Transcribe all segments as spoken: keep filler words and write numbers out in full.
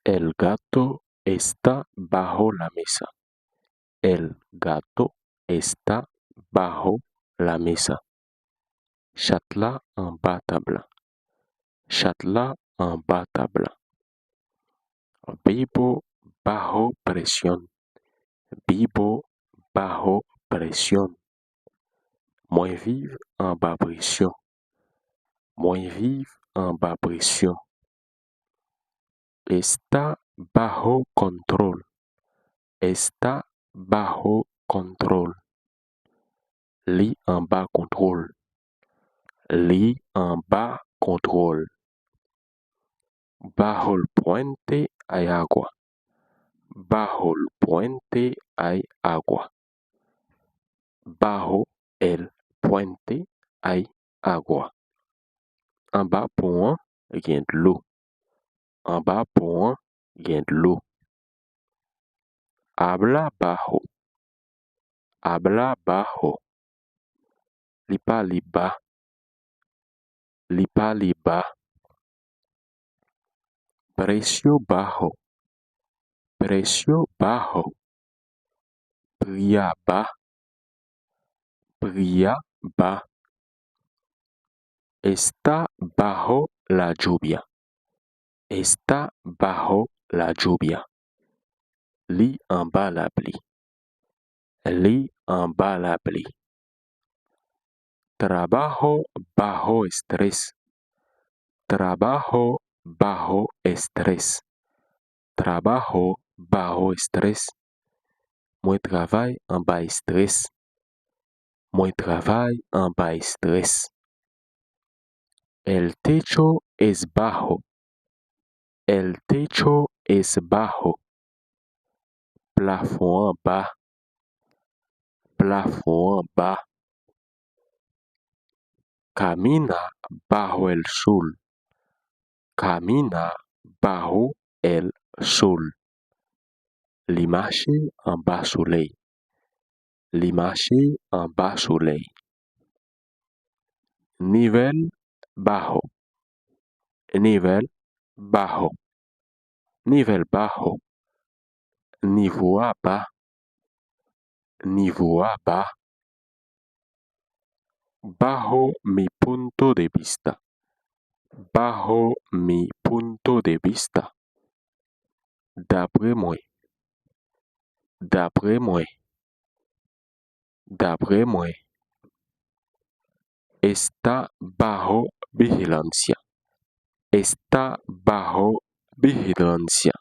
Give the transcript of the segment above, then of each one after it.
El gato está bajo la mesa. El gato está bajo la mesa. Chat la anba tab la. Chat la anba tab la. Vivo bajo presión. Vivo bajo presión. Mwen viv anba presyon. Mwen viv anba presyon. Está bajo control. Está bajo control. Li anba kontwòl. Li anba kontwòl. Bajo el puente hay agua. Bajo el puente hay agua. Bajo el puente hay agua. Anba pon an gen dlo. Anba pon an gen dlo. Habla bajo. Habla bajo. Li pale ba. Li pale ba. Precio bajo. Precio bajo. Pri a ba. Pri a ba. Está bajo la lluvia. Está bajo la lluvia. Li anba lapli. Li anba lapli. Trabajo bajo estrés. Trabajo bajo estrés. Trabajo bajo estrés. Mwen travay anba estrès. Mwen travay anba estrès. El techo es bajo. El techo es bajo. Plafon an ba. Plafon an ba. Camina bajo el sol. Camina bajo el sol. Li mache anba solèy. Li mache anba solèy. Nivel bajo. Nivel bajo. Nivel bajo. Nivo a ba. Nivo a ba. Bajo mi punto de vista. Bajo mi punto de vista. Dapre mwen. Dapre mwen. Dapre mwen. Está bajo vigilancia. Está bajo vigilancia.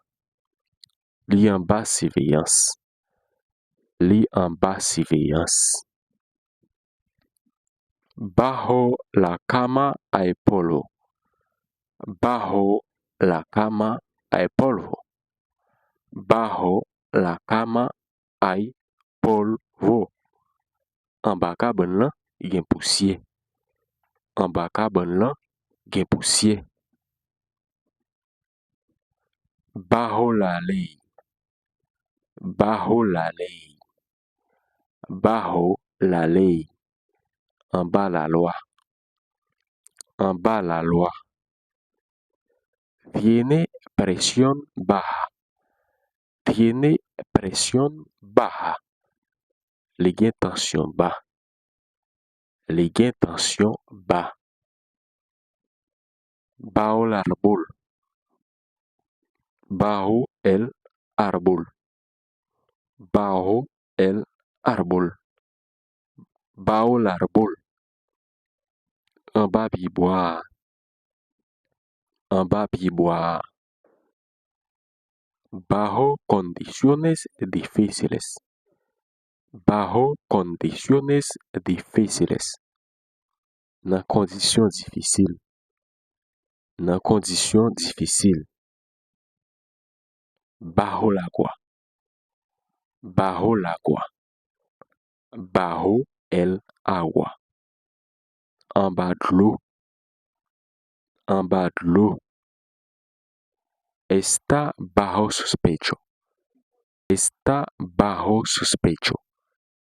Li anba siveyans. Li anba siveyans. Bajo la cama hay polvo. Bajo la cama hay polvo. Bajo la cama hay polvo. Anba kabann lan gen pousyè. Anba kabann lan gen pousyè. Bajo la ley. Bajo la ley. Bajo la ley. Anba lalwa. Anba lalwa. Tiene presión baja. Tiene presión baja. Li gen tansyon ba. Li gen tansyon ba. Bajo el árbol. Bajo el árbol. Bajo el árbol. Bajo el árbol. Anba pye bwa a. Anba pye bwa a. Bajo condiciones difíciles. Bajo condiciones difíciles. Nan kondisyon difisil. Nan kondisyon difisil. Bajo el agua. Bajo el agua. Bajo el agua. Anba dlo. Anba dlo. Está bajo sospecho. Está bajo sospecho.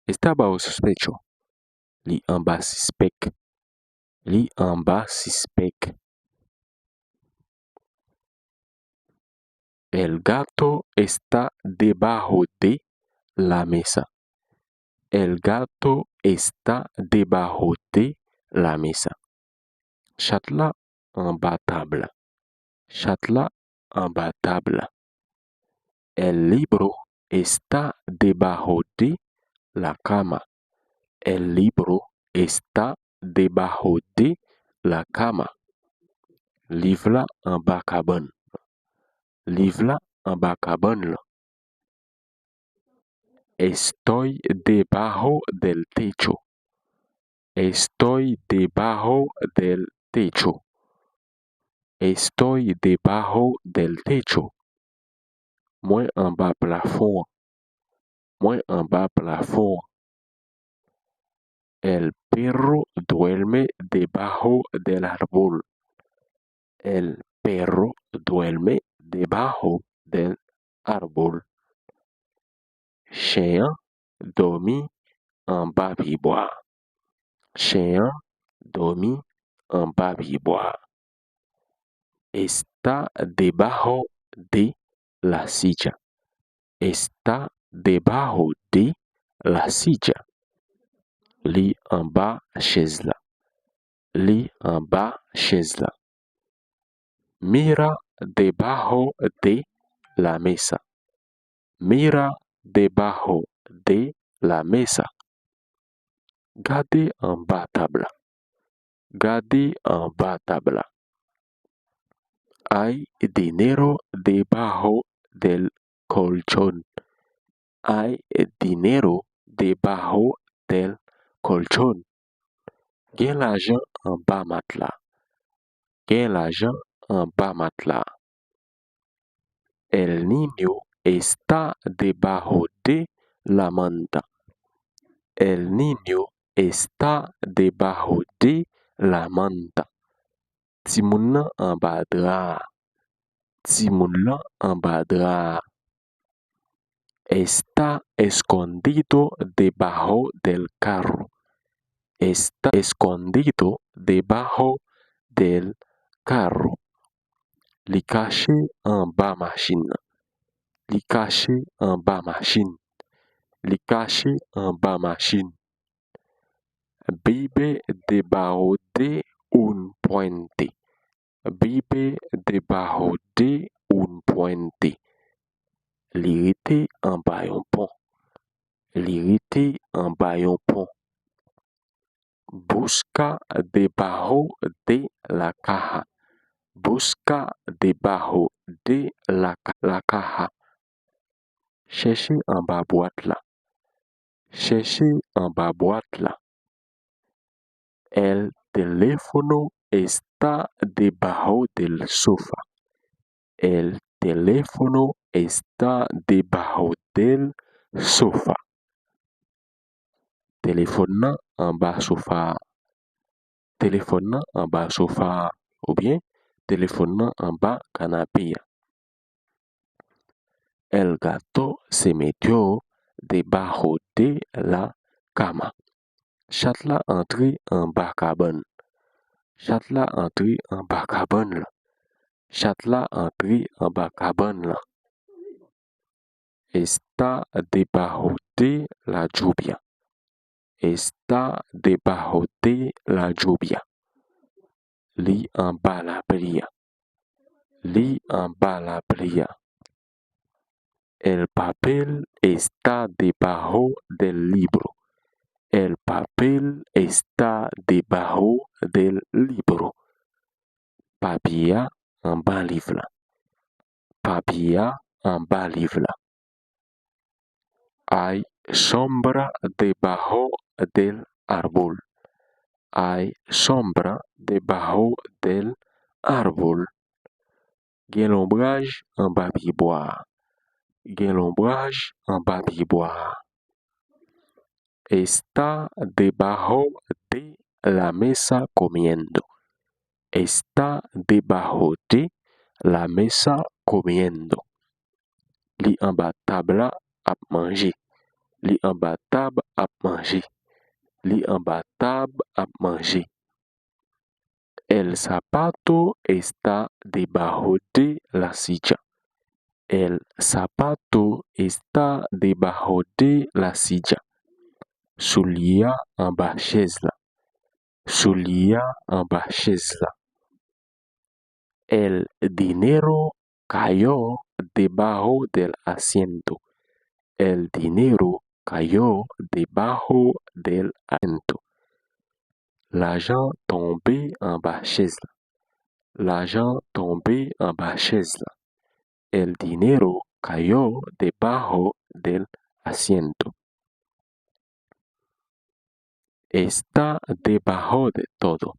Está bajo sospecho. Li anba sispèk. Li anba sispèk. El gato está debajo de la mesa. El gato está debajo de la mesa. Chat la anba tab la. Chat la anba tab la. El libro está debajo de la cama. El libro está debajo de la cama. Liv la anba kabann. Liv la anba kabann lan. Estoy debajo del techo. Estoy debajo del techo. Estoy debajo del techo. Mwen anba plafon an. Mwen anba plafon an. El perro duerme debajo del árbol. El perro duerme debajo del árbol. Chen an dòmi anba pyebwa a. Chen an dòmi anba pyebwa a. Está debajo de la silla. Está debajo de la silla. Li anba chèz la. Li anba chèz la. Mira debajo de la mesa. Mira debajo de la mesa. Gade anba tab la. Gade anba tab la. Hay dinero debajo del colchón. Hay dinero debajo del colchón. Gen lajan anba matla. Gen lajan anba matla. El niño está debajo de la manta. El niño está debajo de la manta. Timoun nan anba dra a. Timoun nan anba dra a. Está escondido debajo del carro. Está escondido debajo del carro. Li kache anba machin nan. Li kache anba machin. Li kache anba machin. Vive debajo de un puente. Vive debajo de un puente. Li rete anba yon pon. Li rete anba yon pon. Busca debajo de la caja. Busca debajo de la, ca- la caja. Chèche anba bwat la. Chèche anba bwat la. El teléfono está debajo del sofá. El teléfono está debajo del sofá. Telefòn nan anba sofa a. Telefòn nan anba sofa a. Oubyen, telefòn nan anba kanape a. El gato se metió debajo de la cama. Chat la antre anba kabann. Chat la antre anba kabann lan. Chat la antre anba kabann lan. Está debajo de la lluvia. Está debajo de la lluvia. Li anba lapli a. Li anba lapli a. El papel está debajo del libro. El papel está debajo del libro. Papye a anba liv la. Papye a anba liv la. Hay sombra debajo del árbol. Hay sombra debajo del árbol. Gen lonbraj anba pyebwa a. Gen lonbraj anba pyebwa a. Está debajo de la mesa comiendo. Está debajo de la mesa comiendo. Li anba tab la ap manje. Li anba tab ap manje. Li anba tab ap manje. El zapato está debajo de la silla. El zapato está debajo de la silla. Soulye a anba chèz la. Soulye a anba chèz la. El dinero cayó debajo del asiento. El dinero cayó debajo del asiento. Lajan tonbe anba chèz la. Lajan tonbe anba chèz la. El dinero cayó debajo del asiento. Está debajo de todo.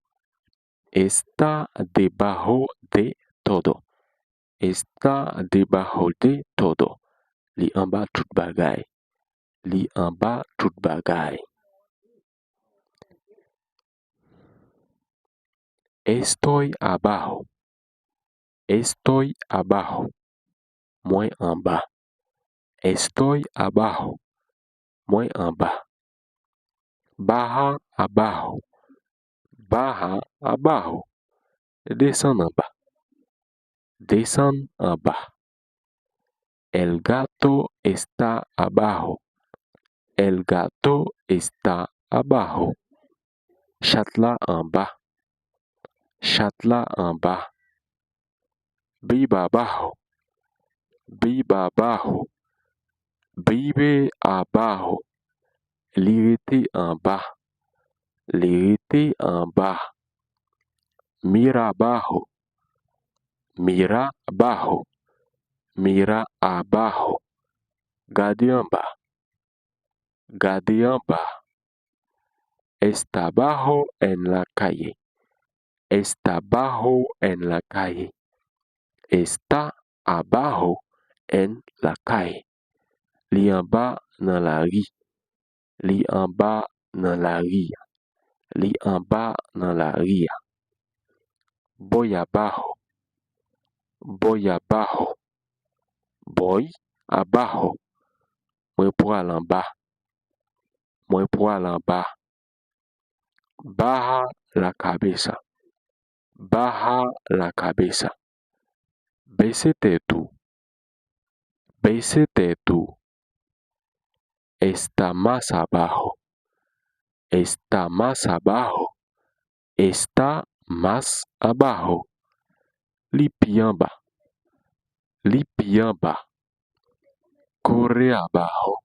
Está debajo de todo. Está debajo de todo. Li anba tout bagay. Li anba tout bagay. Estoy abajo. Estoy abajo. Mwen anba. Estoy abajo. Mwen anba. Baja abajo. Baja abajo. Desann anba. Desann anba. El gato está abajo. El gato está abajo. Chat la anba. Chat la anba. Vive abajo. Vive abajo. Vive abajo. Li rete anba. Li rete anba. Mira abajo. Mira abajo. Mira abajo. Gade anba. Gade anba. Está abajo en la calle. Está abajo en la calle. Está abajo en la calle. Li anba nan lari. Li anba nan lari a. Li anba nan lari a. Voy abajo. Voy abajo. Voy abajo. Mwen pral anba. Mwen pral anba. Baja la cabeza. Baja la cabeza. Bese tèt ou. Bese tèt ou. Está más abajo. Está más abajo. Está más abajo. Li pi anba. Li pi anba. Corre abajo.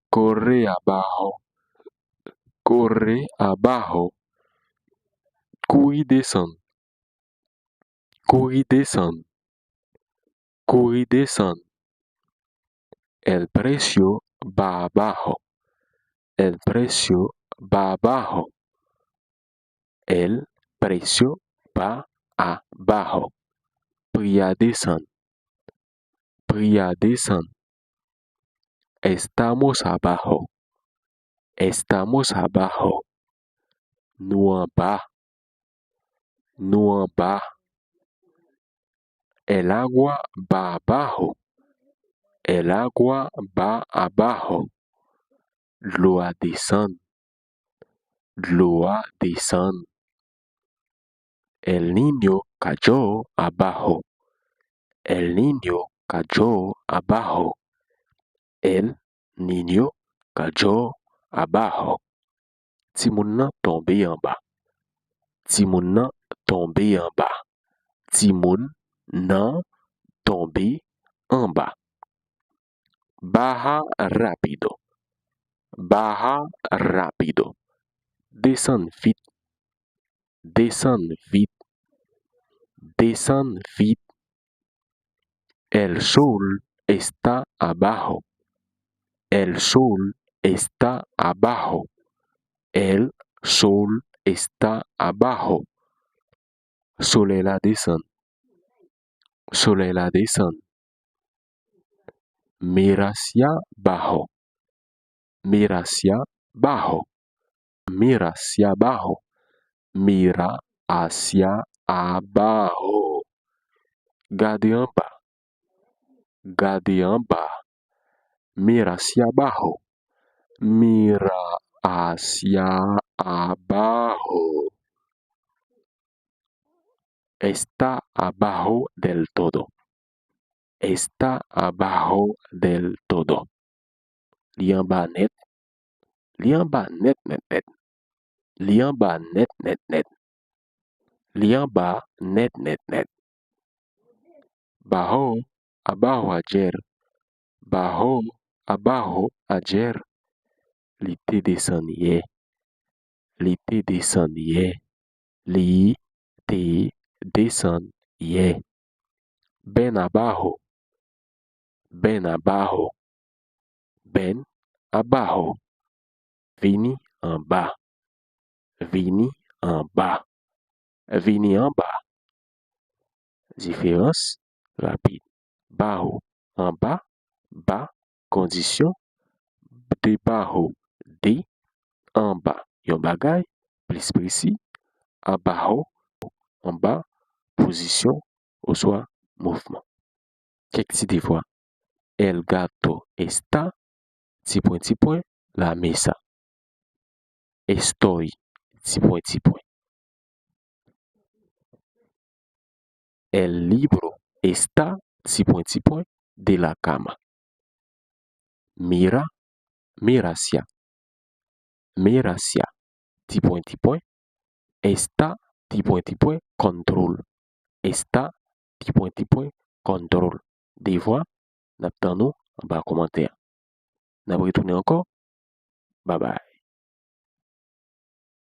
Corre abajo. Corre abajo. Kouri desann. Kouri desann. Kouri desann. El precio va abajo. El precio va abajo. El precio va abajo. Pri a desann. Pri a desann. Estamos abajo. Estamos abajo. Nou anba. Nou anba. El agua va abajo. El agua va abajo. Dlo a desann. Dlo a desann. El Niño cayó abajo. El Niño cayó abajo. El Niño cayó abajo. Timoun nan tonbe anba. Timoun nan tonbe anba. Timoun nan tonbe anba. Baja rápido. Baja rápido. Desann vit. Desann vit. Desann vit. El sol está abajo. El sol está abajo. El sol está abajo. Solèy la desann. Solèy la desann. Mira hacia abajo. Mira hacia abajo. Mira hacia abajo. Mira hacia abajo. Gade anba. Gade anba. Mira hacia abajo. Mira hacia abajo. Está abajo del todo. está abajo del todo. Li anba nèt. Li anba nèt, nèt, nèt. Li anba nèt, nèt, nèt. Li anba nèt, nèt, nèt. Bajó abajo ayer. Bajó abajo ayer. Li te desann yè. Li te desann yè. Li te desann yè. Ven abajo. Ven abajo. Ven abajo. Vini anba. Vini anba. Vini anba. Diferans rapid. Bajo, anba, ba, kondisyon, debajo, de, anba, yon bagay, plis presi, abajo, anba, pozisyon oswa mouvman. Kèk ti devwa. El gato está, ti pwen, ti pwen, la mesa. Estoy, ti pwen, ti pwen. El libro está, ti pwen, ti pwen, de la cama. Mira, mira hacia. Mira hacia, ti pwen, ti pwen, está, ti pwen, ti pwen, control. Está, ti pwen, ti pwen, control. Devwa, n ap tann ou anba kòmantè a. N ap retounen ankò. Babay.